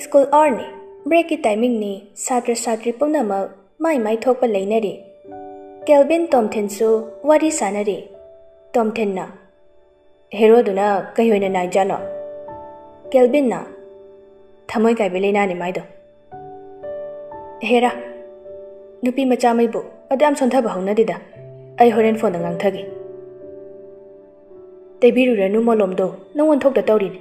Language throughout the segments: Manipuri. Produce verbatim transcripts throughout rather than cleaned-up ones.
ꯁ꯭ꯀꯨꯜ ꯑꯋꯥꯔꯅꯤ, ꯕ꯭ꯔꯦꯛꯀꯤ ꯇꯥꯏꯃꯤꯡꯅꯤ, ꯁꯥꯇ꯭ꯔ ꯁꯥꯇ꯭ꯔꯤ ꯄꯨꯝꯅꯃꯛ ꯃꯥꯏ ꯃꯥꯏ ꯊꯣꯛꯄ ꯂꯩꯅꯔꯤ꯫ ꯀꯦꯜꯕꯤꯟ ꯇꯣꯝꯊꯤꯟꯁꯨ ꯋꯥꯔꯤ ꯁꯥꯅꯔꯤ꯫ ꯇꯣꯝꯊꯤꯟꯅ, "ꯍꯦꯔꯣꯗꯨꯅ ꯀꯩ ꯑꯣꯏꯅ ꯅꯥꯏꯖꯥꯠꯅꯣ?" ꯀꯦꯜꯕꯤꯟꯅ, "ꯊꯃꯣꯏ ꯀꯥꯏꯕ ꯂꯥꯏꯅꯥꯅꯤ ꯃꯥꯏꯗꯣ꯫ ꯍꯦꯔꯥ, ꯅꯨꯄꯤ ꯃꯆꯥ ꯃꯩꯕꯨ ꯑꯗꯨ ꯌꯥꯝ ꯁꯣꯟꯊꯕ ꯍꯧꯅꯗꯦꯗ꯫ ꯑꯩ ꯍꯣꯔꯦꯟ ꯐꯣꯟꯗ ꯉꯥꯡꯊꯒꯦ꯫ ꯇꯩꯕꯤꯔꯨꯔꯅꯨ ꯃꯣꯂꯣꯝꯗꯣ, ꯅꯪ ꯑꯣꯟꯊꯣꯛꯇ ꯇꯧꯔꯤꯅꯤ꯫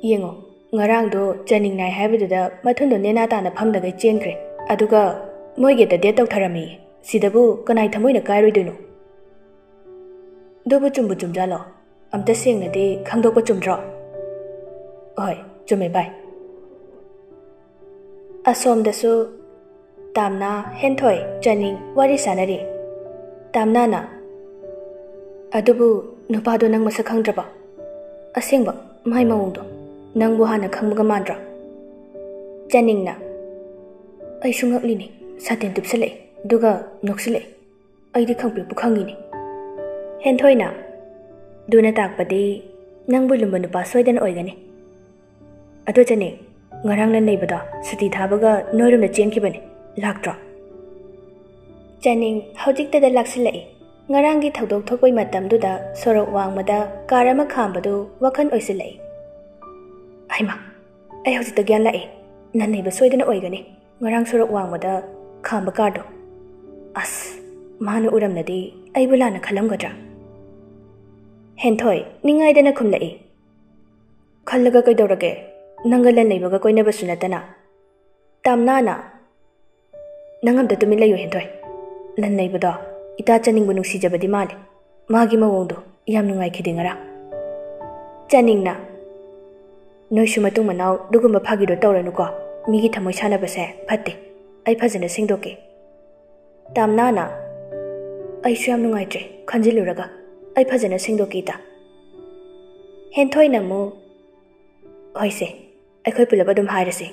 ꯌꯦꯡꯉꯣ, ꯉꯔꯥꯡꯗꯣ ꯆꯥꯅꯤꯡ ꯅꯥꯏ ꯍꯥꯏꯕꯗꯨꯗ ꯃꯊꯨꯟꯗꯣ ꯅꯦꯅꯥ ꯇꯥꯅ ꯐꯝꯗꯒꯩ ꯆꯦꯟꯈ꯭ꯔꯦ꯫ ꯑꯗꯨꯒ ꯃꯣꯏꯒꯤꯗ ꯗꯦꯠ ꯇꯧꯊꯔꯝꯃꯤ꯫ ꯁꯤꯗꯕꯨ ꯀꯅꯥꯏ ꯊꯃꯣꯏꯅ ꯀꯥꯏꯔꯣꯏꯗꯣꯏꯅꯣ? ꯑꯗꯨꯕꯨ ꯆꯨꯝꯕꯨ ꯆꯨꯝꯖꯥꯠꯂꯣ? ꯑꯝꯇ ꯁꯦꯡꯅꯗꯤ ꯈꯪꯗꯣꯛꯄ ꯆꯨꯝꯗ꯭ꯔꯣ?" "ꯍꯣꯏ, ꯆꯨꯝꯃꯦ ꯚꯥꯏ꯫" ꯑꯁꯣꯝꯗꯁꯨ ꯇꯥꯝꯅꯥ, ꯍꯦꯟꯊꯣꯏ, ꯆꯥꯅꯤꯡ ꯋꯥꯔꯤ ꯁꯥꯅꯔꯤ꯫ ꯇꯥꯝꯅꯥꯅ, "ꯑꯗꯨꯕꯨ ꯅꯨꯄꯥꯗꯣ ꯅꯪ ꯃꯁꯛ ꯈꯪꯗ꯭ꯔꯕꯣ? ꯑꯁꯦꯡꯕ, ꯃꯥꯏ ꯃꯑꯣꯡꯗꯣ ꯅꯪꯕꯨ ꯍꯥꯟꯅ ꯈꯪꯕꯒ ꯃꯥꯟꯗ꯭ꯔꯣ?" ꯆꯥꯅꯤꯡꯅ, "ꯑꯩꯁꯨ ꯉꯛꯂꯤꯅꯦ, ꯁꯥꯇꯤꯟ ꯇꯨꯞꯁꯜꯂꯛꯑꯦ, ꯑꯗꯨꯒ ꯅꯣꯛꯁꯤꯜꯂꯛꯑꯦ꯫ ꯑꯩꯗꯤ ꯈꯪꯄ꯭ꯔꯦꯛꯄꯨ ꯈꯪꯉꯤꯅꯦ꯫" ꯍꯦꯟꯊꯣꯏꯅ, "ꯑꯗꯨꯅ ꯇꯥꯛꯄꯗꯤ ꯅꯪꯕꯨ ꯂꯨꯝꯕ ꯅꯨꯄꯥ ꯁꯣꯏꯗꯅ ꯑꯣꯏꯒꯅꯤ꯫ ꯑꯗꯣ ꯆꯥꯅꯤꯡ, ꯉꯔꯥꯡ ꯂꯟ ꯂꯩꯕꯗꯣ ꯁꯨꯇꯤ ꯊꯥꯕꯒ ꯅꯣꯏꯔꯣꯝꯗ ꯆꯦꯟꯈꯤꯕꯅꯦ, ꯂꯥꯛꯇ꯭ꯔꯣ?" ꯆꯥꯅꯤꯡ ꯍꯧꯖꯤꯛꯇꯗ ꯂꯥꯛꯁꯤꯜꯂꯛꯏ꯫ ꯉꯔꯥꯡꯒꯤ ꯊꯧꯗꯣꯛ ꯊꯣꯛꯄꯩ ꯃꯇꯝꯗꯨꯗ ꯁꯣꯔꯣꯛ ꯋꯥꯡꯃꯗ ꯀꯥꯔ ꯑꯃ ꯈꯥꯝꯕꯗꯨ ꯋꯥꯈꯜ ꯑꯣꯏꯁꯤꯜꯂꯛꯏ꯫ "ꯍꯩꯃꯥ, ꯑꯩ ꯍꯧꯖꯤꯛꯇ ꯒ꯭ꯌꯥꯟ ꯂꯥꯛꯏ꯫ ꯂꯟ ꯂꯩꯕ ꯁꯣꯏꯗꯅ ꯑꯣꯏꯒꯅꯤ, ꯉꯔꯥꯡ ꯁꯣꯔꯣꯛ ꯋꯥꯡꯃꯗ ꯈꯥꯝꯕ ꯀꯥꯔꯗꯣ꯫ ꯑꯁ, ꯃꯥꯅ ꯎꯔꯝꯂꯗꯤ ꯑꯩꯕꯨ ꯂꯥꯟꯅ ꯈꯜꯂꯝꯒꯗ꯭ꯔꯥ?" ꯍꯦꯟꯊꯣꯏ ꯅꯤꯡꯉꯥꯏꯗꯅ ꯈꯨꯝꯂꯛꯏ꯫ "ꯈꯜꯂꯒ ꯀꯩꯗꯧꯔꯒꯦ? ꯅꯪꯒ ꯂꯟ ꯂꯩꯕꯒ ꯀꯣꯏꯅꯕꯁꯨ ꯅꯠꯇꯅ꯫" ꯇꯥꯝꯅꯥꯅ, "ꯅꯪ ꯑꯝꯇ ꯇꯨꯃꯤꯟ ꯂꯩꯌꯨ ꯍꯦꯟꯊꯣꯏ꯫ ꯂꯟ ꯂꯩꯕꯗꯣ ꯏꯇꯥ ꯆꯥꯅꯤꯡꯕꯨ ꯅꯨꯡꯁꯤꯖꯕꯗꯤ ꯃꯥꯜꯂꯦ꯫ ꯃꯥꯒꯤ ꯃꯑꯣꯡꯗꯣ ꯌꯥꯝ ꯅꯨꯡꯉꯥꯏꯈꯤꯗꯦ ꯉꯔꯥꯡ꯫" ꯆꯥꯅꯤꯡꯅ, "ꯅꯣꯏꯁꯨ ꯃꯇꯨꯡ ꯃꯅꯥꯎ ꯑꯗꯨꯒꯨꯝꯕ ꯐꯥꯒꯤꯗꯣ ꯇꯧꯔꯅꯨꯀꯣ꯫ ꯃꯤꯒꯤ ꯊꯃꯣꯏ ꯁꯥꯟꯅꯕꯁꯦ ꯐꯠꯇꯦ꯫ ꯑꯩ ꯐꯖꯅ ꯁꯦꯡꯗꯣꯛꯀꯦ꯫" ꯇꯥꯝꯅꯥꯅ, "ꯑꯩꯁꯨ ꯌꯥꯝ ꯅꯨꯡꯉꯥꯏꯇ꯭ꯔꯦ ꯈꯟꯖꯤꯜꯂꯨꯔꯒ꯫ ꯑꯩ ꯐꯖꯅ ꯁꯦꯡꯗꯣꯛꯀꯦ ꯏꯇꯥ꯫" ꯍꯦꯟꯊꯣꯏꯅ ꯑꯃꯨꯛ, "ꯍꯣꯏꯁꯦ, ꯑꯩꯈꯣꯏ ꯄꯨꯂꯞ ꯑꯗꯨꯝ ꯍꯥꯏꯔꯁꯦ꯫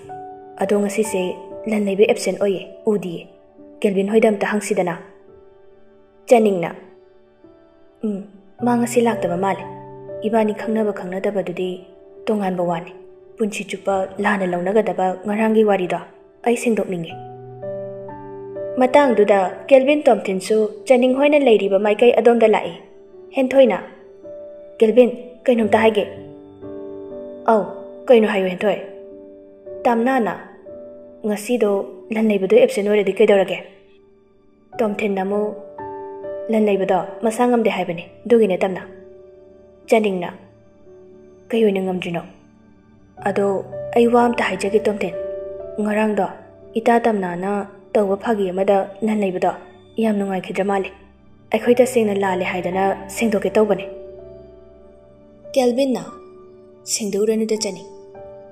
ꯑꯗꯣ ꯉꯁꯤꯁꯦ ꯂꯟ ꯂꯩꯕ ꯑꯦꯞꯁꯦꯟ ꯑꯣꯏꯌꯦ, ꯎꯗꯤꯌꯦ꯫ ꯀꯦꯜꯕꯤꯟ ꯍꯣꯏꯗ ꯑꯝꯇ ꯍꯪꯁꯤꯗꯅ꯫" ꯆꯥꯅꯤꯡꯅ, "ꯎꯝ, ꯃꯥ ꯉꯁꯤ ꯂꯥꯛꯇꯕ ꯃꯥꯜꯂꯦ꯫ ꯏꯕꯥꯅꯤ ꯈꯪꯅꯕ ꯈꯪꯅꯗꯕꯗꯨꯗꯤ ꯇꯣꯉꯥꯟꯕ ꯋꯥꯅꯤ꯫ ꯄꯨꯟꯁꯤ ꯆꯨꯞꯄ ꯂꯥꯟꯅ ꯂꯧꯅꯒꯗꯕ ꯉꯔꯥꯡꯒꯤ ꯋꯥꯔꯤꯗꯣ ꯑꯩ ꯁꯦꯡꯗꯣꯛꯅꯤꯡꯉꯤ꯫ ꯃꯇꯥꯡꯗꯨꯗ ꯀꯦꯜꯚꯤꯟ ꯇꯣꯝꯊꯤꯟꯁꯨ ꯆꯅꯤꯡ ꯍꯣꯏꯅ ꯂꯩꯔꯤꯕ ꯃꯥꯏꯀꯩ ꯑꯗꯣꯝꯗ ꯂꯥꯛꯏ꯫ ꯍꯦꯟꯊꯣꯏꯅ, "ꯀꯦꯜꯚꯤꯟ, ꯀꯩꯅꯣꯝꯇ ꯍꯥꯏꯒꯦ꯫" "ꯑꯧ, ꯀꯩꯅꯣ ꯍꯥꯏꯌꯨ ꯍꯦꯟꯊꯣꯏ꯫" "ꯇꯥꯝꯅꯥꯅ ꯉꯁꯤꯗꯣ ꯂꯟ ꯂꯩꯕꯗꯣ ꯑꯦꯞꯁꯦꯟ ꯑꯣꯏꯔꯗꯤ ꯀꯩꯗꯧꯔꯒꯦ?" ꯇꯣꯝꯊꯤꯟꯅ ꯑꯃꯨꯛ, "ꯂꯟ ꯂꯩꯕꯗꯣ ꯃꯁꯥ ꯉꯝꯗꯦ ꯍꯥꯏꯕꯅꯤ, ꯑꯗꯨꯒꯤꯅꯦ ꯇꯝꯅ꯫" ꯆꯅꯤꯡꯅ, "ꯀꯩ ꯑꯣꯏꯅ ꯉꯝꯗ꯭ꯔꯤꯅꯣ?" "ꯑꯗꯣ ꯑꯩ ꯋꯥ ꯑꯝꯇ ꯍꯥꯏꯖꯒꯦ ꯇꯣꯝꯊꯤꯟ꯫ ꯉꯔꯥꯡꯗꯣ ꯏꯇꯥ ꯇꯝꯅꯥꯅ ꯇꯧꯕ ꯐꯥꯒꯤ ꯑꯃꯗ ꯂꯟ ꯂꯩꯕꯗꯣ ꯌꯥꯝ ꯅꯨꯡꯉꯥꯏꯈꯤꯗ꯭ꯔ ꯃꯥꯜꯂꯦ꯫ ꯑꯩꯈꯣꯏ ꯇꯁꯦꯡꯅ ꯂꯥꯜꯂꯦ ꯍꯥꯏꯗꯅ ꯁꯦꯡꯗꯣꯛꯀꯦ ꯇꯧꯕꯅꯦ꯫" ꯀꯦꯜꯚꯤꯟꯅ, "ꯁꯦꯡꯗꯣꯛꯎꯔꯅꯨꯗ ꯆꯅꯤꯡ꯫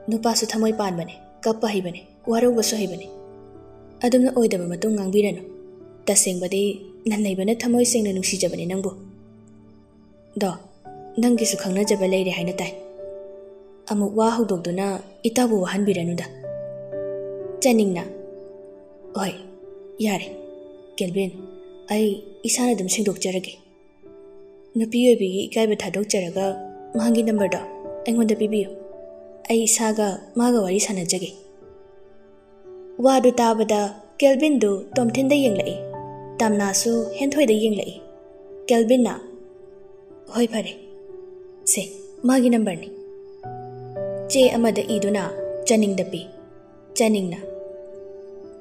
ꯅꯨꯄꯥꯁꯨ ꯊꯃꯣꯏ ꯄꯥꯟꯕꯅꯦ, ꯀꯞꯄ ꯍꯩꯕꯅꯦ, ꯋꯥꯔꯧꯕꯁꯨ ꯍꯩꯕꯅꯦ꯫ ꯑꯗꯨꯝꯅ ꯑꯣꯏꯗꯕ ꯃꯇꯨꯡ ꯉꯥꯡꯕꯤꯔꯅꯨ꯫ ꯇꯁꯦꯡꯕꯗꯤ ꯂꯟ ꯂꯩꯕꯅ ꯊꯃꯣꯏ ꯁꯦꯡꯅ ꯅꯨꯡꯁꯤꯖꯕꯅꯦ ꯅꯪꯕꯨ꯫ ꯑꯗꯣ ꯅꯪꯒꯤꯁꯨ ꯈꯪꯅꯖꯕ ꯂꯩꯔꯦ ꯍꯥꯏꯅ ꯇꯥꯏ꯫" ꯑꯃꯨꯛ ꯋꯥ ꯍꯧꯗꯣꯛꯇꯨꯅ ꯏꯇꯥꯕꯨ ꯋꯥꯍꯟꯕꯤꯔꯅꯨꯗ꯫ ꯆꯅꯤꯡꯅ, "ꯍꯣꯏ, ꯌꯥꯔꯦ꯫ ꯀꯦꯜꯚꯤꯟ, ꯑꯩ ꯏꯁꯥꯅ ꯑꯗꯨꯝ ꯁꯦꯡꯗꯣꯛꯆꯔꯒꯦ꯫ ꯅꯨꯄꯤ ꯑꯣꯏꯕꯤꯒꯤ ꯏꯀꯥꯏꯕ ꯊꯥꯗꯣꯛꯆꯔꯒ ꯃꯥꯒꯤ ꯅꯝꯕꯔꯗꯣ ꯑꯩꯉꯣꯟꯗ ꯄꯤꯕꯤꯌꯨ꯫ ꯑꯩ ꯏꯁꯥꯒ ꯃꯥꯒ ꯋꯥꯔꯤ ꯁꯥꯟꯅꯖꯒꯦ꯫" ꯋꯥꯗꯨ ꯇꯥꯕꯗ ꯀꯦꯜꯚꯤꯟꯗꯨ ꯇꯣꯝꯊꯤꯟꯗ ꯌꯦꯡꯂꯛꯏ꯫ ꯇꯝꯅꯥꯁꯨ ꯍꯦꯟꯊꯣꯏꯗ ꯌꯦꯡꯂꯛꯏ꯫ ꯀꯦꯜꯚꯤꯟꯅ, "ꯍꯣꯏ, ꯐꯔꯦ꯫ ꯁꯦ, ꯃꯥꯒꯤ ꯅꯝꯕꯔꯅꯤ꯫" ꯆꯦ ꯑꯃꯗ ꯏꯗꯨꯅ ꯆꯅꯤꯡꯗ ꯄꯤ꯫ ꯆꯅꯤꯡꯅ,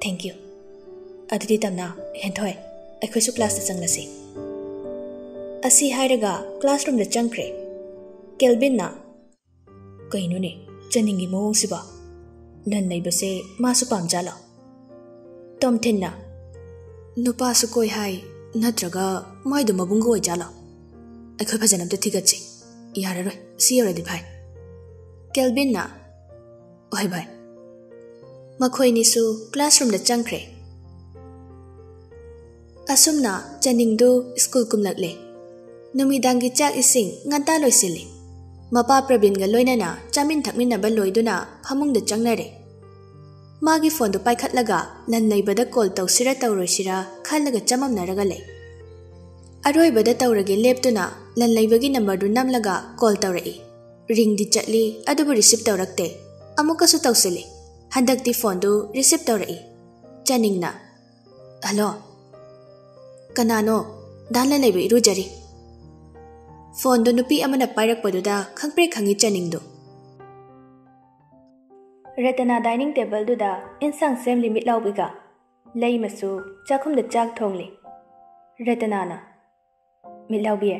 "Thank you꯫ ꯑꯗꯨꯗꯤ ꯇꯝꯅ, ꯍꯦꯟꯊꯣꯏ, ꯑꯩꯈꯣꯏꯁꯨ ꯀ꯭ꯂꯥꯁꯇ ꯆꯪꯂꯁꯤ꯫" ꯑꯁꯤ ꯍꯥꯏꯔꯒ ꯀ꯭ꯂꯥꯁꯔꯨꯝꯗ ꯆꯪꯈ꯭ꯔꯦ꯫ ꯀꯦꯜꯚꯤꯟꯅ, "ꯀꯩꯅꯣꯅꯦ, ꯆꯅꯤꯡꯒꯤ ꯃꯑꯣꯡꯁꯤꯕꯣ? ꯂꯟ ꯂꯩꯕꯁꯦ ꯃꯥꯁꯨ ꯄꯥꯝꯖꯥꯠꯂꯣ?" ꯇꯣꯝꯊꯤꯟꯅ, "ꯅꯨꯄꯥꯁꯨ ꯀꯣꯏ ꯍꯥꯏ, ꯅꯠꯇ꯭ꯔꯒ ꯃꯥꯏꯗꯣ ꯃꯕꯨꯡꯒ ꯑꯣꯏꯖꯥꯠꯂꯣ? ꯑꯩꯈꯣꯏ ꯐꯖꯅ ꯑꯝꯇ ꯊꯤꯒꯠꯁꯤ꯫ ꯌꯥꯔꯔꯣꯏ, ꯁꯤ ꯌꯧꯔꯗꯤ ꯐꯥꯏ꯫" ꯀꯦꯜꯚꯤꯟꯅ, "ꯍꯣꯏ ꯚꯥꯏ꯫" ꯃꯈꯣꯏꯅꯤꯁꯨ ꯀ꯭ꯂꯥꯁꯔꯨꯝꯗ ꯆꯪꯈ꯭ꯔꯦ꯫ ꯑꯁꯨꯝꯅ ꯆꯅꯤꯡꯗꯨ ꯁ꯭ꯀꯨꯜ ꯀꯨꯝꯂꯛꯂꯦ꯫ ꯅꯨꯃꯤꯗꯥꯡꯒꯤ ꯆꯥꯛ ꯏꯁꯤꯡ ꯉꯟꯇꯥ ꯂꯣꯏꯁꯤꯜꯂꯤ꯫ ꯃꯄꯥ ꯄ꯭ꯔꯕꯤꯟꯒ ꯂꯣꯏꯅꯅ ꯆꯥꯃꯤꯟ ꯊꯛꯃꯤꯟꯅꯕ ꯂꯣꯏꯗꯨꯅ ꯐꯃꯨꯡꯗ ꯆꯪꯅꯔꯦ꯫ ꯃꯥꯒꯤ ꯐꯣꯟꯗꯨ ꯄꯥꯏꯈꯠꯂꯒ ꯂꯟ ꯂꯩꯕꯗ ꯀꯣꯜ ꯇꯧꯁꯤꯔ ꯇꯧꯔꯣꯏꯁꯤꯔ ꯈꯜꯂꯒ ꯆꯃꯝꯅꯔꯒ ꯂꯩ꯫ ꯑꯔꯣꯏꯕꯗ ꯇꯧꯔꯒꯦ ꯂꯦꯞꯇꯨꯅ ꯂꯟ ꯂꯩꯕꯒꯤ ꯅꯝꯕꯔꯗꯨ ꯅꯝꯂꯒ ꯀꯣꯜ ꯇꯧꯔꯛꯏ꯫ ꯔꯤꯡꯗꯤ ꯆꯠꯂꯤ, ꯑꯗꯨꯕꯨ ꯔꯤꯁꯤꯞ ꯇꯧꯔꯛꯇꯦ꯫ ꯑꯃꯨꯛꯀꯁꯨ ꯇꯧꯁꯤꯜꯂꯤ꯫ ꯍꯟꯗꯛꯇꯤ ꯐꯣꯟꯗꯨ ꯔꯤꯁꯤꯞ ꯇꯧꯔꯛꯏ꯫ ꯆꯅꯤꯡꯅ, "ꯍꯜꯂꯣ, ꯀꯅꯥꯅꯣ?" "ꯗꯥ ꯂꯟꯂꯩꯕ ꯏꯔꯨꯖꯔꯤ꯫" ꯐꯣꯟꯗꯨ ꯅꯨꯄꯤ ꯑꯃꯅ ꯄꯥꯏꯔꯛꯄꯗꯨꯗ ꯈꯪꯄ꯭ꯔꯦꯛ ꯈꯪꯉꯤ ꯆꯅꯤꯡꯗꯨ꯫ ꯔꯇꯅꯥ ꯗꯥꯏꯅꯤꯡ ꯇꯦꯕꯜꯗꯨꯗ ꯏꯟꯁꯥꯡ ꯁꯦꯝꯂꯤ ꯃꯤꯠꯂꯥꯎꯕꯤꯒ꯫ ꯂꯩꯃꯁꯨ ꯆꯥꯛꯈꯨꯝꯗ ꯆꯥꯛ ꯊꯣꯡꯂꯤ꯫ ꯔꯇꯅꯥꯅ, "ꯃꯤꯠꯂꯥꯎꯕꯤ,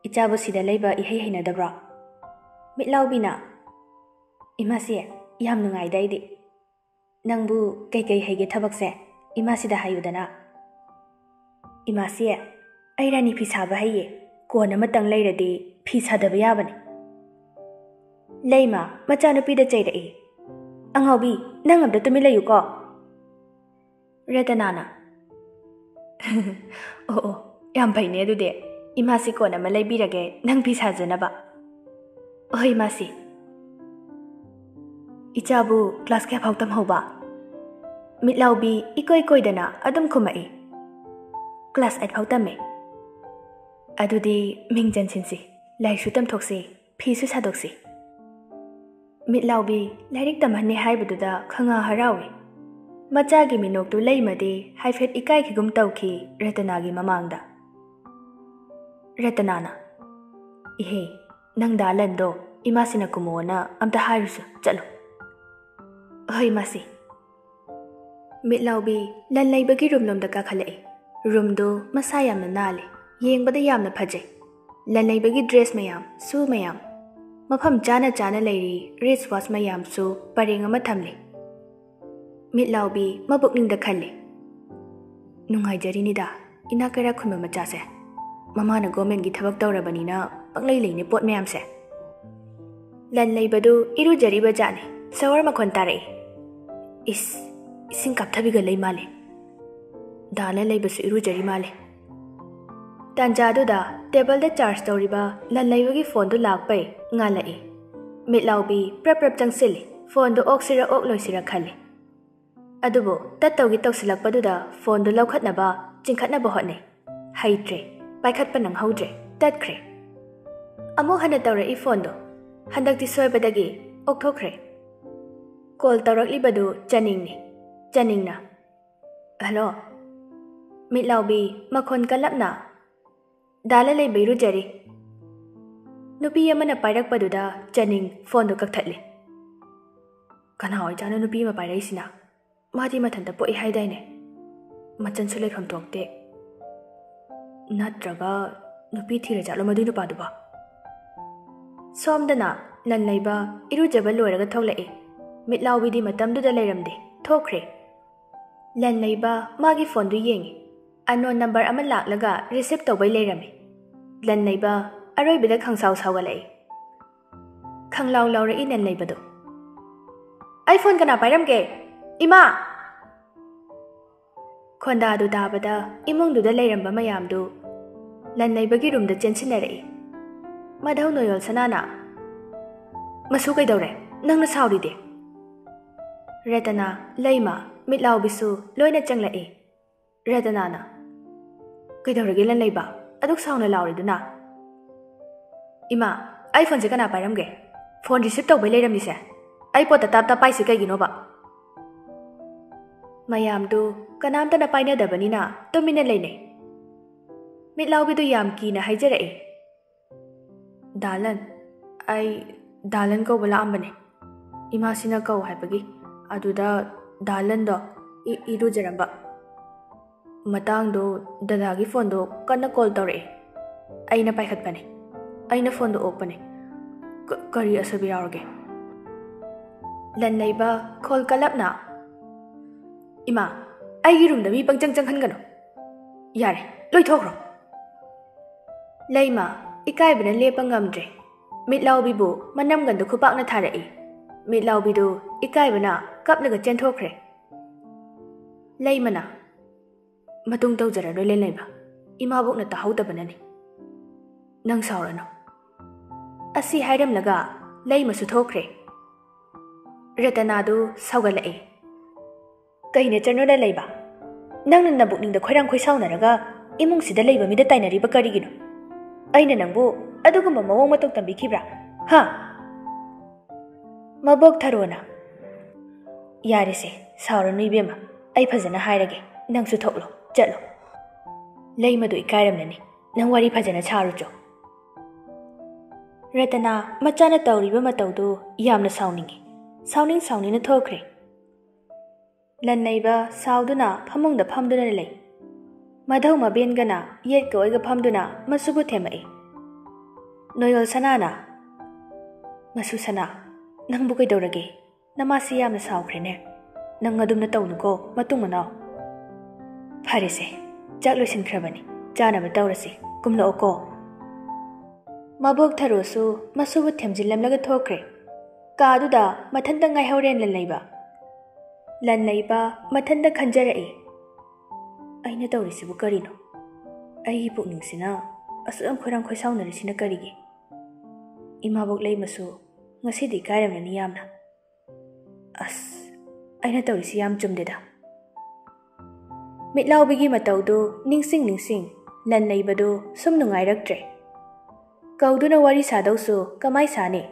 ꯏꯆꯥꯕꯨ ꯁꯤꯗ ꯂꯩꯕ ꯏꯍꯩ ꯍꯩꯅꯗꯕ꯭ꯔꯣ?" ꯃꯤꯠꯂꯥꯎꯕꯤꯅ, "ꯏꯃꯥꯁꯤ, ꯌꯥꯝ ꯅꯨꯡꯉꯥꯏꯗ ꯑꯩꯗꯤ꯫ ꯅꯪꯕꯨ ꯀꯩꯀꯩ ꯍꯩꯒꯦ ꯊꯕꯛꯁꯦ? ꯏꯃꯥꯁꯤꯗ ꯍꯥꯏꯌꯨꯗꯅ꯫" "ꯏꯃꯥꯁꯤ, ꯑꯩ ꯔꯥꯅꯤ ꯐꯤ ꯁꯥꯕ ꯍꯩꯌꯦ꯫ ꯀꯣꯟ ꯑꯃꯇꯪ ꯂꯩꯔꯗꯤ ꯐꯤ ꯁꯥꯗꯕ ꯌꯥꯕꯅꯤ꯫" ꯂꯩꯃ ꯃꯆꯥꯅꯨꯄꯤꯗ ꯆꯩꯔꯛꯏ꯫ "ꯑꯉꯥꯎꯕꯤ, ꯅꯪ ꯑꯝꯇ ꯇꯨꯃꯤꯟ ꯂꯩꯌꯨꯀꯣ꯫" ꯔꯇꯅꯥꯅ, "ꯑꯣ, ꯑꯣ, ꯌꯥꯝ ꯐꯩꯅꯦ ꯑꯗꯨꯗꯤ꯫ ꯏꯃꯥꯁꯤ ꯀꯣꯟ ꯑꯃ ꯂꯩꯕꯤꯔꯒꯦ, ꯅꯪ ꯐꯤ ꯁꯥꯖꯅꯕ꯫" "ꯍꯣꯏ, ꯏꯃꯥꯁꯤ꯫" "ꯏꯆꯥꯕꯨ ꯀ꯭ꯂꯥꯁ ꯀꯌꯥ ꯐꯥꯎ ꯇꯝꯍꯧꯕ?" ꯃꯤꯠꯂꯥꯎꯕꯤ ꯏꯀꯣꯏ ꯀꯣꯏꯗꯅ ꯑꯗꯨꯝ ꯈꯨꯝꯃꯛꯏ꯫ "ꯀ꯭ꯂꯥꯁ ꯑꯩꯠ ꯐꯥꯎ ꯇꯝꯃꯦ꯫" "ꯑꯗꯨꯗꯤ ꯃꯤꯡ ꯆꯟꯁꯤꯟꯁꯤ, ꯂꯥꯏꯔꯤꯛꯁꯨ ꯇꯝꯊꯣꯛꯁꯤ, ꯐꯤꯁꯨ ꯁꯥꯗꯣꯛꯁꯤ꯫" ꯃꯤꯠꯂꯥꯎꯕꯤ ꯂꯥꯏꯔꯤꯛ ꯇꯝꯍꯟꯅꯤ ꯍꯥꯏꯕꯗꯨꯗ ꯈꯪꯉꯥ ꯍꯔꯥꯎꯏ꯫ ꯃꯆꯥꯒꯤ ꯃꯤꯅꯣꯛꯇꯨ ꯂꯩꯃꯗꯤ ꯍꯥꯏꯐꯦꯠ ꯏꯀꯥꯏꯈꯤꯒꯨꯝ ꯇꯧꯈꯤ ꯔꯇꯅꯥꯒꯤ ꯃꯃꯥꯡꯗ꯫ ꯔꯇꯅꯥꯅ, "ꯏꯍꯦ, ꯅꯪ ꯗꯥ ꯂꯟꯗꯣ ꯏꯃꯥꯁꯤꯅ ꯀꯨꯝꯃꯣꯅ ꯑꯝꯇ ꯍꯥꯏꯔꯨꯁꯨ, ꯆꯠꯂꯨ꯫" "ꯍꯣꯏ, ꯃꯥꯁꯤ꯫" ꯃꯤꯠꯂꯥꯎꯕꯤ ꯂꯟ ꯂꯩꯕꯒꯤ ꯔꯨꯝ ꯂꯣꯝꯗ ꯀꯥꯈꯠꯂꯛꯏ꯫ ꯔꯨꯝꯗꯨ ꯃꯁꯥ ꯌꯥꯝꯅ ꯅꯥꯜꯂꯤ, ꯌꯦꯡꯕꯗ ꯌꯥꯝꯅ ꯐꯖꯩ꯫ ꯂꯟ ꯂꯩꯕꯒꯤ ꯗ꯭ꯔꯦꯁ ꯃꯌꯥꯝ, ꯁꯨ ꯃꯌꯥꯝ, ꯃꯐꯝ ꯆꯥꯅ ꯆꯥꯅ ꯂꯩꯔꯤ ꯔꯤꯁ ꯋꯥꯁ ꯃꯌꯥꯝꯁꯨ ꯄꯔꯦꯡ ꯑꯃ ꯊꯝꯂꯤ꯫ ꯃꯤꯠꯂꯥꯎꯕꯤ ꯃꯕꯨꯛꯅꯤꯡꯗ ꯈꯜꯂꯤ, "ꯅꯨꯡꯉꯥꯏꯖꯔꯤꯅꯤꯗ ꯏꯅꯥꯛ ꯀꯩꯔꯥꯛ ꯈꯨꯟꯕ ꯃꯆꯥꯁꯦ꯫ ꯃꯃꯥꯅ ꯒꯣꯔꯃꯦꯟꯒꯤ ꯊꯕꯛ ꯇꯧꯔꯕꯅꯤꯅ ꯄꯪꯂꯩ ꯂꯩꯅꯦ ꯄꯣꯠ ꯃꯌꯥꯝꯁꯦ꯫" ꯂꯟ ꯂꯩꯕꯗꯨ ꯏꯔꯨꯖꯔꯤꯕ ꯖꯥꯠꯅꯤ꯫ ꯁꯋꯔ ꯃꯈꯣꯟ ꯇꯥꯔꯛꯏ꯫ ꯏꯁ, ꯏꯁꯤꯡ ꯀꯥꯞꯊꯕꯤꯒ ꯂꯩ ꯃꯥꯜꯂꯦ꯫ ꯗꯥ ꯂꯟ ꯂꯩꯕꯁꯨ ꯏꯔꯨꯖꯔꯤ ꯃꯥꯜꯂꯦ꯫ ꯇꯥꯟꯖꯥꯗꯨꯗ ꯇꯦꯕꯜꯗ ꯆꯥꯔꯖ ꯇꯧꯔꯤꯕ ꯂꯟ ꯂꯩꯕꯒꯤ ꯐꯣꯟꯗꯨ ꯂꯥꯛꯄꯩ ꯉꯥꯜꯂꯛꯏ꯫ ꯃꯤꯠꯂꯥꯎꯕꯤ ꯄ꯭ꯔꯞ ꯄ꯭ꯔꯞ ꯆꯪꯁꯤꯜꯂꯤ꯫ ꯐꯣꯟꯗꯨ ꯑꯣꯛꯁꯤꯔ ꯑꯣꯛꯂꯣꯏꯁꯤꯔ ꯈꯜꯂꯤ꯫ ꯑꯗꯨꯕꯨ ꯇꯠꯇꯧꯒꯤ ꯇꯧꯁꯤꯜꯂꯛꯄꯗꯨꯗ ꯐꯣꯟꯗꯨ ꯂꯧꯈꯠꯅꯕ, ꯆꯤꯡꯈꯠꯅꯕ ꯍꯣꯠꯅꯩ꯫ ꯍꯩꯇ꯭ꯔꯦ, ꯄꯥꯏꯈꯠꯄ ꯅꯪꯍꯧꯗ꯭ꯔꯦ, ꯇꯠꯈ꯭ꯔꯦ꯫ ꯑꯃꯨꯛ ꯍꯟꯅ ꯇꯧꯔꯛꯏ ꯐꯣꯟꯗꯣ꯫ ꯍꯟꯗꯛꯇꯤ ꯁꯣꯏꯕꯗꯒꯤ ꯑꯣꯛꯊꯣꯛꯈ꯭ꯔꯦ꯫ ꯀꯣꯜ ꯇꯧꯔꯛꯂꯤꯕꯗꯨ ꯆꯅꯤꯡꯅꯤ꯫ ꯆꯅꯤꯡꯅ, "ꯍꯜꯂꯣ, ꯃꯤꯠꯂꯥꯎꯕꯤ, ꯃꯈꯣꯟ ꯀꯜꯂꯞꯅ ꯗꯥ ꯂꯟꯂꯩꯕ ꯏꯔꯨꯖꯔꯤ꯫" ꯅꯨꯄꯤ ꯑꯃꯅ ꯄꯥꯏꯔꯛꯄꯗꯨꯗ ꯆꯅꯤꯡ ꯐꯣꯟꯗꯨ ꯀꯛꯊꯠꯂꯤ꯫ "ꯀꯅꯥ ꯑꯣꯏꯖꯥꯠꯅꯣ ꯅꯨꯄꯤ ꯑꯃ ꯄꯥꯏꯔꯛꯏꯁꯤꯅ? ꯃꯥꯗꯤ ꯃꯊꯟꯇ ꯄꯣꯛꯏ ꯍꯥꯏꯗꯥꯏꯅꯦ? ꯃꯆꯟꯁꯨ ꯂꯩꯐꯝ ꯊꯣꯛꯇꯦ꯫ ꯅꯠꯇ꯭ꯔꯒ ꯅꯨꯄꯤ ꯊꯤꯔꯖꯥꯠꯂꯣ ꯃꯗꯨꯏ ꯅꯨꯄꯥꯗꯨꯕꯣ?" ꯁꯣꯝꯗꯅ ꯂꯟꯂꯩꯕ ꯏꯔꯨꯖꯕ ꯂꯣꯏꯔꯒ ꯊꯣꯛꯂꯛꯏ꯫ ꯃꯤꯠꯂꯥꯎꯕꯤꯗꯤ ꯃꯇꯝꯗꯨꯗ ꯂꯩꯔꯝꯗꯦ, ꯊꯣꯛꯈ꯭ꯔꯦ꯫ ꯂꯟꯂꯩꯕ ꯃꯥꯒꯤ ꯐꯣꯟꯗꯨ ꯌꯦꯡꯉꯤ꯫ ꯑꯟꯅꯣꯟ ꯅꯝꯕꯔ ꯑꯃ ꯂꯥꯛꯂꯒ ꯔꯤꯁꯤꯞ ꯇꯧꯕꯩ ꯂꯩꯔꯝꯃꯤ꯫ ꯂꯟꯂꯩꯕ ꯑꯔꯣꯏꯕꯗ ꯈꯪꯁꯥꯎ ꯁꯥꯎꯒꯠꯂꯛꯏ꯫ ꯈꯪꯂꯥꯎ ꯂꯥꯎꯔꯛꯏ ꯂꯟꯂꯩꯕꯗꯨ꯫ "ꯑꯩ ꯐꯣꯟ ꯀꯅꯥ ꯄꯥꯏꯔꯝꯒꯦ? ꯏꯃꯥ!" ꯈꯣꯟꯗꯥꯗꯨ ꯇꯥꯕꯗ ꯏꯃꯨꯡꯗꯨꯗ ꯂꯩꯔꯝꯕ ꯃꯌꯥꯝꯗꯨ ꯂꯟꯂꯩꯕꯒꯤ ꯔꯨꯝꯗ ꯆꯦꯟꯁꯤꯟꯅꯔꯛꯏ꯫ ꯃꯙꯧ ꯅꯣꯌꯣꯜ ꯁꯅꯥꯅ, "ꯃꯁꯨ ꯀꯩꯗꯧꯔꯦ? ꯅꯪꯅ ꯁꯥꯎꯔꯤꯗꯤ?" ꯔꯇꯅꯥ, ꯂꯩꯃ, ꯃꯤꯠꯂꯥꯎꯕꯤꯁꯨ ꯂꯣꯏꯅ ꯆꯪꯂꯛꯏ꯫ ꯔꯇꯅꯥꯅ, "ꯀꯩꯗꯧꯔꯒꯦ ꯂꯟꯂꯩꯕ? ꯑꯗꯨꯛ ꯁꯥꯎꯅ ꯂꯥꯎꯔꯤꯗꯨꯅ?" "ꯏꯃꯥ, ꯑꯩ ꯐꯣꯟꯁꯦ ꯀꯅꯥ ꯄꯥꯏꯔꯝꯒꯦ? ꯐꯣꯟ ꯔꯤꯁꯤꯞ ꯇꯧꯕꯩ ꯂꯩꯔꯝꯃꯤꯁꯦ꯫ ꯑꯩ ꯄꯣꯠꯇ ꯇꯥꯞ ꯇꯥꯞ ꯄꯥꯏꯁꯦ ꯀꯩꯒꯤꯅꯣꯕ?" ꯃꯌꯥꯝꯗꯨ ꯀꯅꯥꯝꯇꯅ ꯄꯥꯏꯅꯗꯕꯅꯤꯅ ꯇꯨꯃꯤꯟꯅ ꯂꯩꯅꯩ꯫ ꯃꯤꯠꯂꯥꯎꯕꯤꯗꯨ ꯌꯥꯝ ꯀꯤꯅ ꯍꯥꯏꯖꯔꯛꯏ꯫ "ꯗꯥ ꯂꯟ, ꯑꯩ ꯗꯥ ꯂꯟ ꯀꯧꯕ ꯂꯥꯛꯑꯝꯕꯅꯦ꯫ ꯏꯃꯥꯁꯤꯅ ꯀꯧ ꯍꯥꯏꯕꯒꯤ꯫ ꯑꯗꯨꯗ ꯗꯥ ꯂꯟꯗꯣ ꯏ-, ꯏꯔꯨꯖꯔꯝꯕ꯫ ꯃꯇꯥꯡꯗꯣ ꯗꯗꯥꯒꯤ ꯐꯣꯟꯗꯣ ꯀꯟꯅ ꯀꯣꯜ ꯇꯧꯔꯛꯑꯦ꯫ ꯑꯩꯅ ꯄꯥꯏꯈꯠꯄꯅꯦ꯫ ꯑꯩꯅ ꯐꯣꯟꯗꯣ ꯑꯣꯛꯄꯅꯦ꯫ ꯀ-, ꯀꯔꯤ ꯑꯁꯣꯏꯕ ꯌꯥꯎꯔꯒꯦ?" ꯂꯟꯂꯩꯕ ꯈꯣꯜ ꯀꯜꯂꯞꯅ, "ꯏꯃꯥ, ꯑꯩꯒꯤ ꯔꯨꯝꯗ ꯃꯤ ꯄꯪꯆꯪ ꯆꯪꯍꯟꯒꯅꯨ꯫ ꯌꯥꯔꯦ, ꯂꯣꯏ ꯊꯣꯛꯈ꯭ꯔꯣ꯫" ꯂꯩꯃ ꯏꯀꯥꯏꯕꯅ ꯂꯦꯞꯄ ꯉꯝꯗ꯭ꯔꯦ꯫ ꯃꯤꯠꯂꯥꯎꯕꯤꯕꯨ ꯃꯅꯝꯒꯟꯗ ꯈꯨꯄꯥꯛꯅ ꯊꯥꯔꯛꯏ꯫ ꯃꯤꯠꯂꯥꯎꯕꯤꯗꯨ ꯏꯀꯥꯏꯕꯅ ꯀꯞꯂꯒ ꯆꯦꯟꯊꯣꯛꯈ꯭ꯔꯦ꯫ ꯂꯩꯃꯅ, "ꯃꯇꯨꯡ ꯇꯧꯖꯔꯔꯣꯏ ꯂꯟꯂꯩꯕ, ꯏꯃꯥꯕꯣꯛꯅ ꯇꯥꯍꯧꯗꯕꯅꯅꯤ꯫ ꯅꯪ ꯁꯥꯎꯔꯅꯨ꯫" ꯑꯁꯤ ꯍꯥꯏꯔꯝꯂꯒ ꯂꯩꯃꯁꯨ ꯊꯣꯛꯈ꯭ꯔꯦ꯫ ꯔꯇꯅꯥꯗꯨ ꯁꯥꯎꯒꯠꯂꯛꯏ꯫ "ꯀꯩ ꯅꯦꯆꯔꯅꯣ ꯂꯟꯂꯩꯕ? ꯅꯪꯅ ꯅꯕꯨꯛꯅꯤꯡꯗ ꯈꯣꯏꯔꯥꯡ ꯈꯣꯏꯁꯥꯎꯅꯔꯒ ꯏꯃꯨꯡꯁꯤꯗ ꯂꯩꯕ ꯃꯤꯗ ꯇꯥꯏꯅꯔꯤꯕ ꯀꯔꯤꯒꯤꯅꯣ? ꯑꯩꯅ ꯅꯪꯕꯨ ꯑꯗꯨꯒꯨꯝꯕ ꯃꯑꯣꯡ ꯃꯇꯧ ꯇꯝꯕꯤꯈꯤꯕ꯭ꯔꯥ? ꯍꯥ?" ꯃꯕꯣꯛ ꯊꯔꯣꯅ, "ꯌꯥꯔꯦꯁꯦ, ꯁꯥꯎꯔꯅꯨ ꯏꯕꯦꯝꯃ, ꯑꯩ ꯐꯖꯅ ꯍꯥꯏꯔꯒꯦ, ꯅꯪꯁꯨ ꯊꯣꯛꯂꯣ, ꯆꯠꯂꯣ꯫ ꯂꯩꯃꯗꯨ ꯏꯀꯥꯏꯔꯝꯂꯅꯤ, ꯅꯪ ꯋꯥꯔꯤ ꯐꯖꯅ ꯁꯥꯔꯨꯆꯣ꯫" ꯔꯇꯅꯥ ꯃꯆꯥꯅ ꯇꯧꯔꯤꯕ ꯃꯇꯧꯗꯨ ꯌꯥꯝꯅ ꯁꯥꯎꯅꯤꯡꯉꯤ꯫ ꯁꯥꯎꯅꯤꯡ ꯁꯥꯎꯅꯤꯡꯅ ꯊꯣꯛꯈ꯭ꯔꯦ꯫ ꯂꯟꯅꯩꯕ ꯁꯥꯎꯗꯨꯅ ꯐꯃꯨꯡꯗ ꯐꯝꯗꯨꯅ ꯂꯩ꯫ ꯃꯙꯧ ꯃꯕꯦꯟꯒꯅ ꯌꯦꯠꯀ ꯑꯣꯏꯒ ꯐꯝꯗꯨꯅ ꯃꯁꯨꯕꯨ ꯊꯦꯝꯃꯛꯏ꯫ ꯅꯣꯌꯣꯜ ꯁꯅꯥꯅ, "ꯃꯁꯨ ꯁꯅꯥ, ꯅꯪꯕꯨ ꯀꯩꯗꯧꯔꯒꯦ? ꯅꯃꯥꯁꯤ ꯌꯥꯝꯅ ꯁꯥꯎꯈ꯭ꯔꯦꯅꯦ꯫ ꯅꯪ ꯑꯗꯨꯝꯅ ꯇꯧꯅꯨꯀꯣ, ꯃꯇꯨꯡ ꯃꯅꯥꯎ꯫ ꯐꯔꯦꯁꯦ, ꯆꯥꯛ ꯂꯣꯏꯁꯤꯟꯈ꯭ꯔꯕꯅꯤ, ꯆꯥꯅꯕ ꯇꯧꯔꯁꯤ, ꯀꯨꯝꯂꯛꯑꯣꯀꯣ꯫" ꯃꯕꯣꯛ ꯊꯔꯣꯁꯨ ꯃꯁꯨꯕꯨ ꯊꯦꯝꯖꯤꯜꯂꯝꯂꯒ ꯊꯣꯛꯈ꯭ꯔꯦ꯫ ꯀꯥꯗꯨꯗ ꯃꯊꯟꯇ ꯉꯥꯏꯍꯧꯔꯦ ꯂꯟꯅꯩꯕ꯫ ꯂꯟꯅꯩꯕ ꯃꯊꯟꯇ ꯈꯟꯖꯔꯛꯏ, "ꯑꯩꯅ ꯇꯧꯔꯤꯁꯤꯕꯨ ꯀꯔꯤꯅꯣ? ꯑꯩꯒꯤ ꯄꯨꯛꯅꯤꯡꯁꯤꯅ ꯑꯁꯨꯛ ꯌꯥꯝ ꯈꯣꯏꯔꯥꯡ ꯈꯣꯏꯁꯥꯎꯅꯔꯤꯁꯤꯅ ꯀꯔꯤꯒꯤ? ꯏꯃꯥꯕꯣꯛ ꯂꯩꯃꯁꯨ ꯉꯁꯤꯗꯤ ꯏꯀꯥꯏꯔꯝꯂꯅꯤ ꯌꯥꯝꯅ꯫ ꯑꯁ, ꯑꯩꯅ ꯇꯧꯔꯤꯁꯤ ꯌꯥꯝ ꯆꯨꯝꯗꯦꯗ꯫" ꯃꯤꯠꯂꯥꯎꯕꯤꯒꯤ ꯃꯇꯧꯗꯨ ꯅꯤꯡꯁꯤꯡ ꯅꯤꯡꯁꯤꯡ ꯂꯟꯅꯩꯕꯗꯨ ꯁꯨꯝ ꯅꯨꯡꯉꯥꯏꯔꯛꯇ꯭ꯔꯦ꯫ ꯀꯧꯗꯨꯅ ꯋꯥꯔꯤ ꯁꯥꯗꯧꯁꯨ ꯀꯃꯥꯏ ꯁꯥꯅꯤ?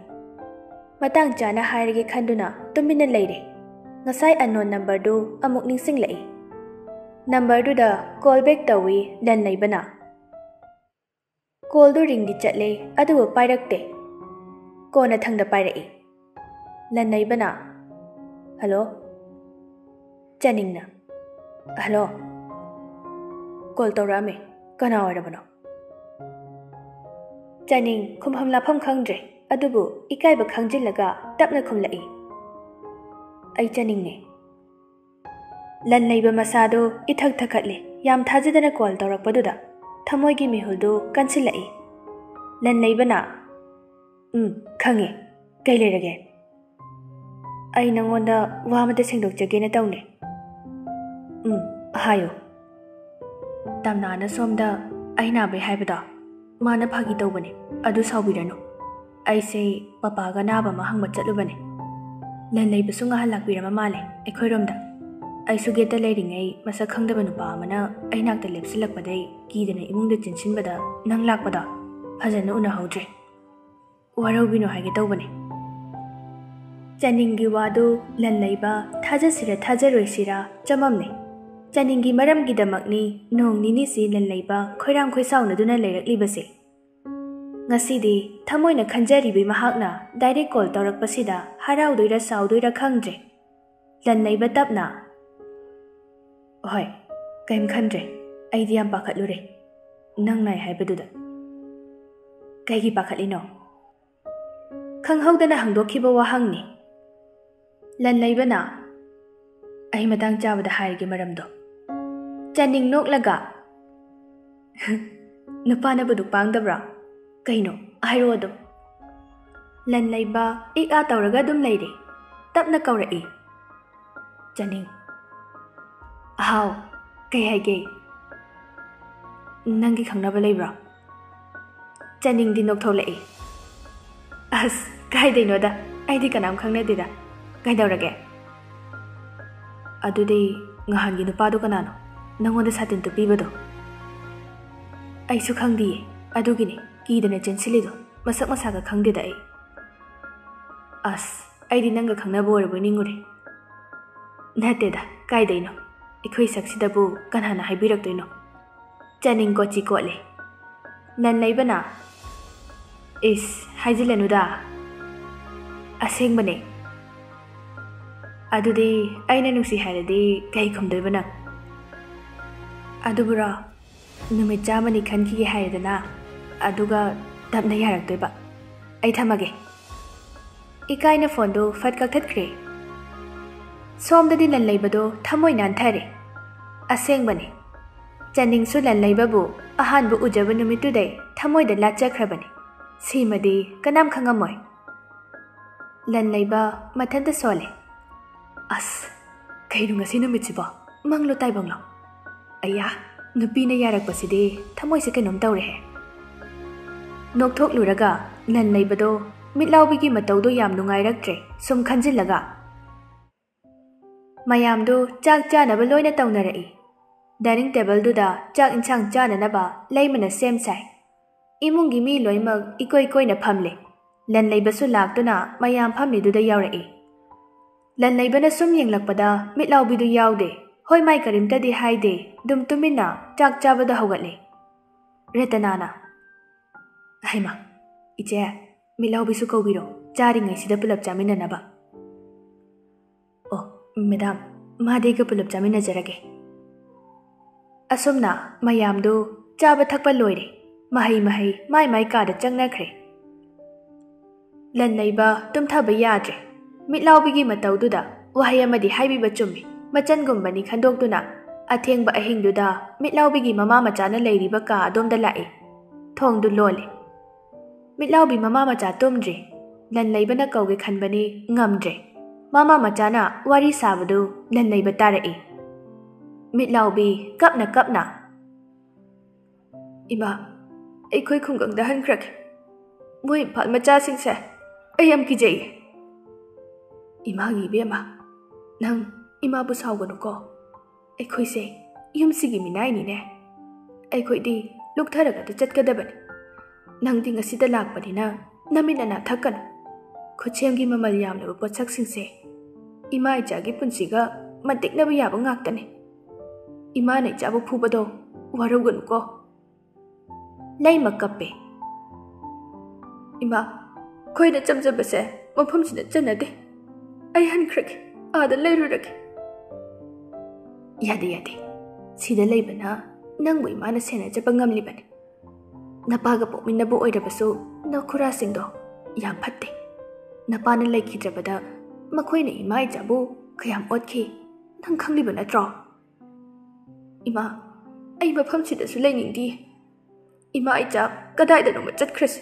ꯃꯇꯥꯡ ꯆꯥꯅ ꯍꯥꯏꯔꯒꯦ ꯈꯟꯗꯨꯅ ꯇꯨꯃꯤꯟꯅ ꯂꯩꯔꯦ꯫ ꯉꯁꯥꯏ unknown numberꯗꯨ ꯑꯃꯨꯛ ꯅꯤꯡꯁꯤꯡꯂꯛꯏ꯫ Numberꯗꯨꯗ call back ꯇꯧꯏ ꯂꯟꯅꯩꯕꯅ꯫ Callꯗꯨ ringꯗꯤ ꯆꯠꯂꯦ, ꯑꯗꯨꯕꯨ ꯄꯥꯏꯔꯛꯇꯦ꯫ ꯀꯣꯟꯅꯊꯪꯗ ꯄꯥꯏꯔꯛꯏ꯫ ꯂꯟꯅꯩꯕꯅ, "Hello?" ꯆꯅꯤꯡꯅ, "Hello꯫ Call ꯇꯧꯔꯛꯑꯝꯃꯦ, ꯀꯅꯥ ꯑꯣꯏꯔꯕꯅꯣ?" ꯆꯅꯤꯡ ꯈꯨꯝꯐꯝ ꯂꯥꯛꯐꯝ ꯈꯪꯗ꯭ꯔꯦ, ꯑꯗꯨꯕꯨ ꯏꯀꯥꯏꯕ ꯈꯪꯖꯤꯜꯂꯒ ꯇꯞꯅ ꯈꯨꯝꯂꯛꯏ, "ꯑꯩ ꯆꯅꯤꯡꯅꯦ꯫" ꯂꯟꯅꯩꯕ ꯃꯁꯥꯗꯨ ꯏꯊꯛ ꯊꯛꯀꯠꯂꯦ, ꯌꯥꯝ ꯊꯥꯖꯗꯅ call ꯇꯧꯔꯛꯄꯗꯨꯗ ꯊꯃꯣꯏꯒꯤ ꯃꯤꯍꯨꯜꯗꯨ ꯀꯟꯁꯤꯜꯂꯛꯏ꯫ ꯂꯟꯅꯩꯕꯅ, "ꯎꯝ, ꯈꯪꯉꯦ꯫ ꯀꯩ ꯂꯩꯔꯒꯦ?" "ꯑꯩ ꯅꯉꯣꯟꯗ ꯋꯥ ꯑꯃꯇ ꯁꯦꯡꯗꯣꯛꯆꯒꯦꯅ ꯇꯧꯅꯦ꯫" "ꯎꯝ, ꯍꯥꯏꯌꯨ꯫" "ꯇꯝꯅꯥꯅ ꯁꯣꯝꯗ ꯑꯩ ꯅꯥꯕꯩ ꯍꯥꯏꯕꯗꯣ, ꯃꯥꯅ ꯐꯥꯒꯤ ꯇꯧꯕꯅꯦ, ꯑꯗꯨ ꯁꯥꯎꯕꯤꯔꯅꯨ꯫ ꯑꯩꯁꯦ ꯄꯄꯥꯒ ꯑꯅꯥꯕ ꯑꯃ ꯍꯪꯕ ꯆꯠꯂꯨꯕꯅꯦ꯫ ꯂꯟꯅꯩꯕꯁꯨ ꯉꯍꯥꯟ ꯂꯥꯛꯄꯤꯔꯝꯕ ꯃꯥꯜꯂꯦ ꯑꯩꯈꯣꯏꯔꯣꯝꯗ꯫ ꯑꯩꯁꯨ gateꯇ ꯂꯩꯔꯤꯉꯩ ꯃꯁꯛ ꯈꯪꯗꯕ ꯅꯨꯄꯥ ꯑꯃꯅ ꯑꯩ ꯅꯥꯛꯇ ꯂꯦꯞꯁꯤꯜꯂꯛꯄꯗꯩ ꯀꯤꯗꯅ ꯏꯃꯨꯡꯗ ꯆꯦꯟꯁꯤꯟꯕꯗ ꯅꯪ ꯂꯥꯛꯄꯗꯣ ꯐꯖꯅ ꯎꯅꯍꯧꯗ꯭ꯔꯦ꯫ ꯋꯥꯔꯧꯕꯤꯅꯨ ꯍꯥꯏꯒꯦ ꯇꯧꯕꯅꯦ꯫" ꯆꯥꯅꯤꯡꯒꯤ ꯋꯥꯗꯨ ꯂꯟꯂꯩꯕ ꯊꯥꯖꯁꯤꯔ ꯊꯥꯖꯔꯣꯏꯁꯤꯔ ꯆꯃꯝꯅꯩ꯫ ꯆꯥꯅꯤꯡꯒꯤ ꯃꯔꯝꯒꯤꯗꯃꯛꯅꯤ ꯅꯣꯡ ꯅꯤꯅꯤꯁꯤ ꯂꯟꯂꯩꯕ ꯈꯣꯏꯔꯥꯡ ꯈꯣꯏꯁꯥꯎꯅꯗꯨꯅ ꯂꯩꯔꯛꯂꯤꯕꯁꯦ꯫ ꯉꯁꯤꯗꯤ ꯊꯃꯣꯏꯅ ꯈꯟꯖꯔꯤꯕꯤ ꯃꯍꯥꯛꯅ direct call ꯇꯧꯔꯛꯄꯁꯤꯗ ꯍꯔꯥꯎꯗꯣꯏꯔ ꯁꯥꯎꯗꯣꯏꯔ ꯈꯪꯗ꯭ꯔꯦ꯫ ꯂꯟꯂꯩꯕ ꯇꯞꯅ, "ꯍꯣꯏ, ꯀꯩꯝ ꯈꯟꯗ꯭ꯔꯦ꯫ ꯑꯩꯗꯤ ꯌꯥꯝ ꯄꯥꯈꯠꯂꯨꯔꯦ, ꯅꯪ ꯅꯥꯏ ꯍꯥꯏꯕꯗꯨꯗ꯫" "ꯀꯩꯒꯤ ꯄꯥꯈꯠꯂꯤꯅꯣ?" ꯈꯪꯍꯧꯗꯅ ꯍꯪꯗꯣꯛꯈꯤꯕ ꯋꯥꯍꯪꯅꯤ꯫ ꯂꯟꯂꯩꯕꯅ, "ꯑꯩ ꯃꯇꯥꯡ ꯆꯥꯕꯗ ꯍꯥꯏꯔꯒꯦ ꯃꯔꯝꯗꯣ꯫" ꯆꯥꯅꯤꯡ ꯅꯣꯛꯂꯒ, "ꯅꯨꯄꯥꯅꯕꯨ ꯗꯨꯛ ꯄꯥꯡꯗꯕ꯭ꯔꯣ? ꯀꯩꯅꯣ, ꯍꯥꯏꯔꯛꯑꯣ ꯑꯗꯨꯝ꯫" ꯂꯟꯂꯩꯕ ꯏꯛ ꯑꯥ ꯇꯧꯔꯒ ꯑꯗꯨꯝ ꯂꯩꯔꯦ꯫ ꯇꯞꯅ ꯀꯧꯔꯛꯏ꯫ ꯆꯥꯅꯤꯡ, "ꯍꯥꯎ, ꯀꯩ ꯍꯥꯏꯒꯦ? ꯅꯪꯒꯤ ꯈꯪꯅꯕ ꯂꯩꯕ꯭ꯔꯣ?" ꯆꯥꯅꯤꯡꯗꯤ ꯅꯣꯛꯊꯣꯛꯂꯛꯏ꯫ "ꯑꯁ, ꯀꯥꯏꯗꯩꯅꯣꯗ, ꯑꯩꯗꯤ ꯀꯅꯥꯝ ꯈꯪꯅꯗꯦꯗ꯫ ꯀꯩꯗꯧꯔꯒꯦ?" "ꯑꯗꯨꯗꯤ ꯉꯍꯥꯟꯒꯤ ꯅꯨꯄꯥꯗꯣ ꯀꯅꯥꯅꯣ, ꯅꯪꯉꯣꯟꯗ ꯁꯥꯇꯤꯟ ꯇꯨꯞꯄꯤꯕꯗꯣ?" "ꯑꯩꯁꯨ ꯈꯪꯗꯤꯌꯦ, ꯑꯗꯨꯒꯤꯅꯤ ꯀꯤꯗꯅ ꯆꯦꯟꯁꯤꯜꯂꯤꯗꯣ꯫ ꯃꯁꯛ ꯃꯁꯥꯒ ꯈꯪꯗꯦꯗ ꯑꯩ꯫" "ꯑꯁ, ꯑꯩꯗꯤ ꯅꯪꯒ ꯈꯪꯅꯕ ꯑꯣꯏꯔꯕꯣꯏ ꯅꯤꯡꯉꯨꯔꯦ꯫" "ꯅꯠꯇꯦꯗ, ꯀꯥꯏꯗꯩꯅꯣ? ꯑꯩꯈꯣꯏ ꯁꯛꯁꯤꯗꯕꯨ ꯀꯅꯥꯅ ꯍꯥꯏꯕꯤꯔꯛꯇꯣꯏꯅꯣ?" ꯆꯥꯅꯤꯡ ꯀꯣꯆꯤ ꯀꯣꯠꯂꯦ꯫ ꯂꯟꯂꯩꯕꯅ, "ꯏꯁ, ꯍꯥꯏꯖꯤꯜꯂꯅꯨꯗ꯫ ꯑꯁꯦꯡꯕꯅꯦ꯫ ꯑꯗꯨꯗꯤ ꯑꯩꯅ ꯅꯨꯡꯁꯤ ꯍꯥꯏꯔꯗꯤ ꯀꯩ ꯈꯨꯝꯗꯣꯏꯕ ꯅꯪ?" "ꯑꯗꯨꯕꯨꯔꯣ, ꯅꯨꯃꯤꯠ ꯆꯥꯝꯃꯅꯤ ꯈꯟꯈꯤꯒꯦ ꯍꯥꯏꯔꯦꯗꯅ, ꯑꯗꯨꯒ ꯇꯞꯅ ꯌꯥꯔꯛꯇꯣꯏꯕ꯫ ꯑꯩ ꯊꯝꯃꯒꯦ꯫" ꯏꯀꯥꯏꯅ ꯐꯣꯟꯗꯨ ꯐꯠ ꯀꯛꯊꯠꯈ꯭ꯔꯦ꯫ ꯁꯣꯝꯗꯗꯤ ꯂꯟꯂꯩꯕꯗꯣ ꯊꯃꯣꯏ ꯅꯥꯟꯊꯔꯦ꯫ ꯑꯁꯦꯡꯕꯅꯤ, ꯆꯥꯅꯤꯡꯁꯨ ꯂꯟꯂꯩꯕꯕꯨ ꯑꯍꯥꯟꯕ ꯎꯖꯕ ꯅꯨꯃꯤꯠꯇꯨꯗꯩ ꯊꯃꯣꯏꯗ ꯂꯥꯠꯆꯈ꯭ꯔꯕꯅꯤ꯫ ꯁꯤꯃꯗꯤ ꯀꯅꯥꯝ ꯈꯪꯉꯝꯃꯣꯏ꯫ ꯂꯟꯂꯩꯕ ꯃꯊꯟꯇ ꯁꯣꯜꯂꯦ꯫ "ꯑꯁ, ꯀꯩꯅꯣ ꯉꯁꯤ ꯅꯨꯃꯤꯠꯁꯤꯕꯣ? ꯃꯪꯂꯣ ꯇꯥꯏꯕꯪꯂꯣ? ꯑꯌꯥ, ꯅꯨꯄꯤꯅ ꯌꯥꯔꯛꯄꯁꯤꯗꯤ ꯊꯃꯣꯏꯁꯦ ꯀꯩꯅꯣꯝ ꯇꯧꯔꯦꯍꯦ꯫" ꯅꯣꯛꯊꯣꯛꯂꯨꯔꯒ ꯂꯟꯂꯩꯕꯗꯣ ꯃꯤꯠꯂꯥꯎꯕꯤꯒꯤ ꯃꯇꯧꯗꯣ ꯌꯥꯝ ꯅꯨꯡꯉꯥꯏꯔꯛꯇ꯭ꯔꯦ ꯁꯨꯝ ꯈꯟꯖꯤꯜꯂꯒ꯫ ꯃꯌꯥꯝꯗꯣ ꯆꯥꯛ ꯆꯥꯅꯕ ꯂꯣꯏꯅ ꯇꯧꯅꯔꯛꯏ꯫ Dining tableꯗꯨꯗ ꯆꯥꯛ ꯏꯟꯁꯥꯡ ꯆꯥꯅꯅꯕ ꯂꯩꯃꯅ ꯁꯦꯝ ꯁꯥꯏ꯫ ꯏꯃꯨꯡꯒꯤ ꯃꯤ ꯂꯣꯏꯃꯛ ꯏꯀꯣꯏ ꯀꯣꯏꯅ ꯐꯝꯂꯦ꯫ ꯂꯟ ꯂꯩꯕꯁꯨ ꯂꯥꯛꯇꯨꯅ ꯃꯌꯥꯝ ꯐꯝꯃꯤꯗꯨꯗ ꯌꯥꯎꯔꯛꯏ꯫ ꯂꯟ ꯂꯩꯕꯅ ꯁꯨꯝ ꯌꯦꯡꯂꯛꯄꯗ ꯃꯤꯠꯂꯥꯎꯕꯤꯗꯨ ꯌꯥꯎꯗꯦ꯫ ꯍꯣꯏ, ꯃꯥꯏ ꯀꯔꯤꯝꯇꯗꯤ ꯍꯥꯏꯗꯦ, ꯑꯗꯨꯝ ꯇꯨꯃꯤꯟꯅ ꯆꯥꯛ ꯆꯥꯕꯗ ꯍꯧꯒꯠꯂꯦ꯫ ꯔꯇꯅꯥꯅ, "ꯍꯩꯃꯥ, ꯏꯆꯦ, ꯃꯤꯠꯂꯥꯎꯕꯤꯁꯨ ꯀꯧꯕꯤꯔꯣ, ꯆꯥꯔꯤꯉꯩꯁꯤꯗ ꯄꯨꯂꯞ ꯆꯥꯃꯤꯟꯅꯅꯕ꯫" "ꯑꯣ, ꯃꯦꯗꯥꯝ, ꯃꯥꯗꯤ ꯑꯩꯒ ꯄꯨꯂꯞ ꯆꯥꯃꯤꯟꯅꯖꯔꯒꯦ꯫" ꯑꯁꯨꯝꯅ ꯃꯌꯥꯝꯗꯨ ꯆꯥꯕ ꯊꯛꯄ ꯂꯣꯏꯔꯦ꯫ ꯃꯍꯩ ꯃꯍꯩ ꯃꯥꯏ ꯃꯥꯏ ꯀꯥꯗ ꯆꯪꯅꯈ꯭ꯔꯦ꯫ ꯂꯟ ꯂꯩꯕ ꯇꯨꯝꯊꯕ ꯌꯥꯗ꯭ꯔꯦ꯫ ꯃꯤꯠꯂꯥꯎꯕꯤꯒꯤ ꯃꯇꯧꯗꯨꯗ ꯋꯥꯍꯩ ꯑꯃꯗꯤ ꯍꯥꯏꯕꯤꯕ ꯆꯨꯝꯃꯤ꯫ ꯃꯆꯟꯒꯨꯝꯕꯅꯤ ꯈꯟꯗꯣꯛꯇꯨꯅ ꯑꯊꯦꯡꯕ ꯑꯍꯤꯡꯗꯨꯗ ꯃꯤꯠꯂꯥꯎꯕꯤꯒꯤ ꯃꯃꯥ ꯃꯆꯥꯅ ꯂꯩꯔꯤꯕ ꯀꯥ ꯑꯗꯣꯝꯗ ꯂꯥꯛꯏ꯫ ꯊꯣꯡꯗꯨ ꯂꯣꯜꯂꯤ꯫ ꯃꯤꯠꯂꯥꯎꯕꯤ ꯃꯃꯥ ꯃꯆꯥ ꯇꯨꯝꯗ꯭ꯔꯤ꯫ ꯂꯟ ꯂꯩꯕꯅ ꯀꯧꯒꯦ ꯈꯟꯕꯅꯤ, ꯉꯝꯗ꯭ꯔꯦ꯫ ꯃꯃꯥ ꯃꯆꯥꯅ ꯋꯥꯔꯤ ꯁꯥꯕꯗꯨ ꯂꯟ ꯂꯩꯕ ꯇꯥꯔꯛꯏ꯫ ꯃꯤꯠꯂꯥꯎꯕꯤ ꯀꯞꯅ ꯀꯞꯅ, "ꯏꯃꯥ, ꯑꯩꯈꯣꯏ ꯈꯨꯡꯒꯪꯗ ꯍꯟꯈ꯭ꯔꯒꯦ꯫ ꯃꯣꯏ ꯏꯝꯐꯥꯜ ꯃꯆꯥꯁꯤꯡꯁꯦ ꯑꯩ ꯌꯥꯝ ꯀꯤꯖꯩꯌꯦ꯫" "ꯏꯃꯥꯒꯤ ꯏꯕꯦꯝꯃ, ꯅꯪ ꯏꯃꯥꯕꯨ ꯁꯥꯎꯒꯅꯨꯀꯣ꯫ ꯑꯩꯈꯣꯏꯁꯦ ꯌꯨꯝꯁꯤꯒꯤ ꯃꯤꯅꯥꯏꯅꯤꯅꯦ꯫ ꯑꯩꯈꯣꯏꯗꯤ ꯂꯨꯞꯊꯔꯒꯗ ꯆꯠꯀꯗꯕꯅꯤ꯫ ꯅꯪꯗꯤ ꯉꯁꯤꯗ ꯂꯥꯛꯄꯅꯤꯅ ꯅꯃꯤꯠ ꯅꯅꯥ ꯊꯛꯀꯅꯨ꯫ ꯈꯨꯠꯁꯦꯝꯒꯤ ꯃꯃꯜ ꯌꯥꯝꯂꯕ ꯄꯣꯠꯁꯛꯁꯤꯡꯁꯦ ꯏꯃꯥ ꯏꯆꯥꯒꯤ ꯄꯨꯟꯁꯤꯒ ꯃꯟꯇꯤꯛꯅꯕ ꯌꯥꯕ ꯉꯥꯛꯇꯅꯤ꯫ ꯏꯃꯥꯅ ꯏꯆꯥꯕꯨ ꯐꯨꯕꯗꯣ ꯋꯥꯔꯧꯒꯅꯨꯀꯣ꯫" ꯂꯩꯃ ꯀꯞꯄꯦ꯫ "ꯏꯃꯥ, ꯑꯩꯈꯣꯏꯅ ꯆꯝꯖꯕꯁꯦ ꯃꯐꯝꯁꯤꯗ ꯆꯟꯅꯗꯦ꯫ ꯑꯩ ꯍꯟꯈ꯭ꯔꯒꯦ, ꯑꯥꯗ ꯂꯩꯔꯨꯔꯒꯦ꯫" "ꯌꯥꯗꯦ, ꯌꯥꯗꯦ꯫ ꯁꯤꯗ ꯂꯩꯕꯅ ꯅꯪꯕꯨ ꯏꯃꯥꯅ ꯁꯦꯟꯅꯖꯕ ꯉꯝꯂꯤꯕꯅꯤ꯫ ꯅꯄꯥꯒ ꯄꯣꯛꯃꯤꯟꯅꯕ ꯑꯣꯏꯔꯕꯁꯨ ꯅꯈꯨꯔꯥꯁꯤꯡꯗꯣ ꯌꯥꯝ ꯐꯠꯇꯦ꯫ ꯅꯄꯥꯅ ꯂꯩꯈꯤꯗ꯭ꯔꯕꯗ ꯃꯈꯣꯏꯅ ꯏꯃꯥ ꯏꯆꯥꯕꯨ ꯀꯌꯥꯝ ꯑꯣꯠꯈꯤ, ꯅꯪ ꯈꯪꯂꯤꯕ ꯅꯠꯇ꯭ꯔꯣ?" "ꯏꯃꯥ, ꯑꯩ ꯃꯐꯝꯁꯤꯗꯁꯨ ꯂꯩꯅꯤꯡꯗꯦ꯫ ꯏꯃꯥ ꯏꯆꯥ ꯀꯗꯥꯏꯗꯅꯣꯃ ꯆꯠꯈ꯭ꯔꯁꯤ꯫